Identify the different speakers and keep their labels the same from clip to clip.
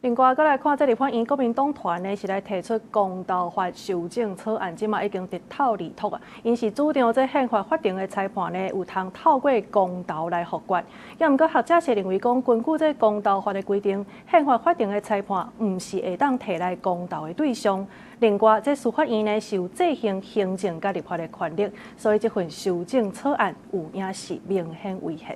Speaker 1: 另外，閣來看這立法院國民黨團呢，是來提出公投法修正草案，這馬已經直透離脫啊。𪜶是主張這憲法法庭的裁判呢，有通透過公投來複決。也毋過學者是認為講，根據這公投法的規定，憲法法庭的裁判毋是會當提來公投的對象。另外，這司法院呢是有制衡行政佮立法的權力，所以這份修正草案有影是明顯違憲。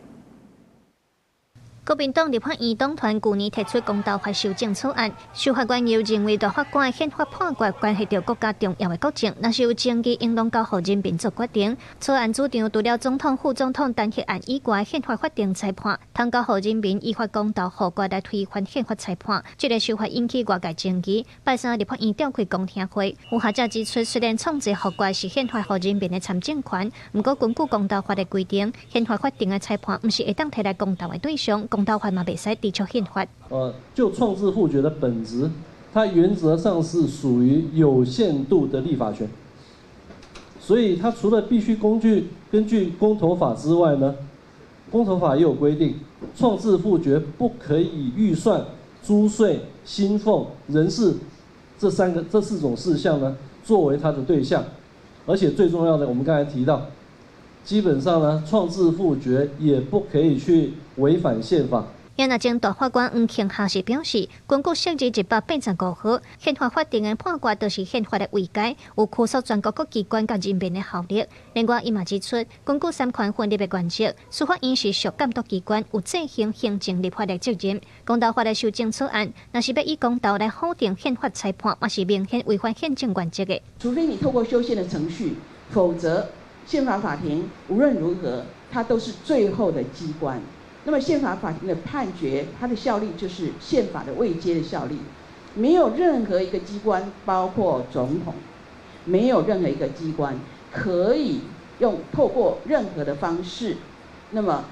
Speaker 2: 國民黨立法院黨團舊年提出公投法修正草案，修法緣由認為大法官憲法判決關係著國家重要的國政，若是有爭議，應當交予人民做決定。草案主張除了總統、副總統彈劾案以外，憲法法庭裁判，通交予人民依法公投複決來推翻憲法裁判。這个修法引起外界爭議。拜三立法院召開公聽會，有學者指出，雖然創制複決是憲法予人民的參政權，毋過根據公投法的規定，憲法法庭的裁判毋是會當提來公投的對象。公投法嘛袂使抵觸憲法。
Speaker 3: 就創制複決的本質，它原則上是屬於有限度的立法權，所以它除了必須根據公投法之外呢，公投法也有規定，創制複決不可以以預算、租稅、薪俸、人事這四種事項呢作為它的對象，而且最重要的，我們剛才提到，基本上呢，創制複決也不可以去違反憲法。
Speaker 2: 也若前大法官黃慶霞是表示，根據釋字185號，憲法法庭的判決就是憲法的位階，有拘束全國各機關佮人民的效力。另外，伊嘛指出，根據三權分立的原則，司法院是屬監督機關，有制衡行政立法的責任。公投法的修正草案，若是欲以公投來否定憲法裁判，嘛是明顯違反憲政原則的。
Speaker 4: 除非你透過修憲的程序，否則憲法法庭無論如何，它都是最後的機關。那麼憲法法庭的判決，它的效力就是憲法的位階的效力，沒有任何一個機關，包括總統，沒有任何一個機關可以用透過任何的方式，那麼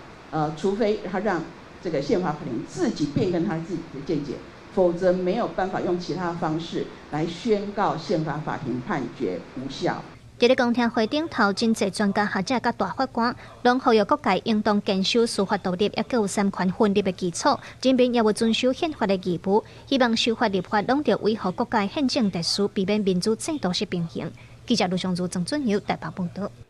Speaker 4: 除非他讓這個憲法法庭自己變更他自己的見解，否則沒有辦法用其他方式來宣告憲法法庭判決無效。
Speaker 2: 佇咧公聽會頂頭，真濟專家學者佮大法官，攏呼籲各界應當堅守司法獨立，抑閣有三權分立的基礎，人民也有遵守憲法的義務。希望修法立法攏著維護國家憲政秩序，避免民主制度失平衡。記者盧尚如、鄭俊友台北報導。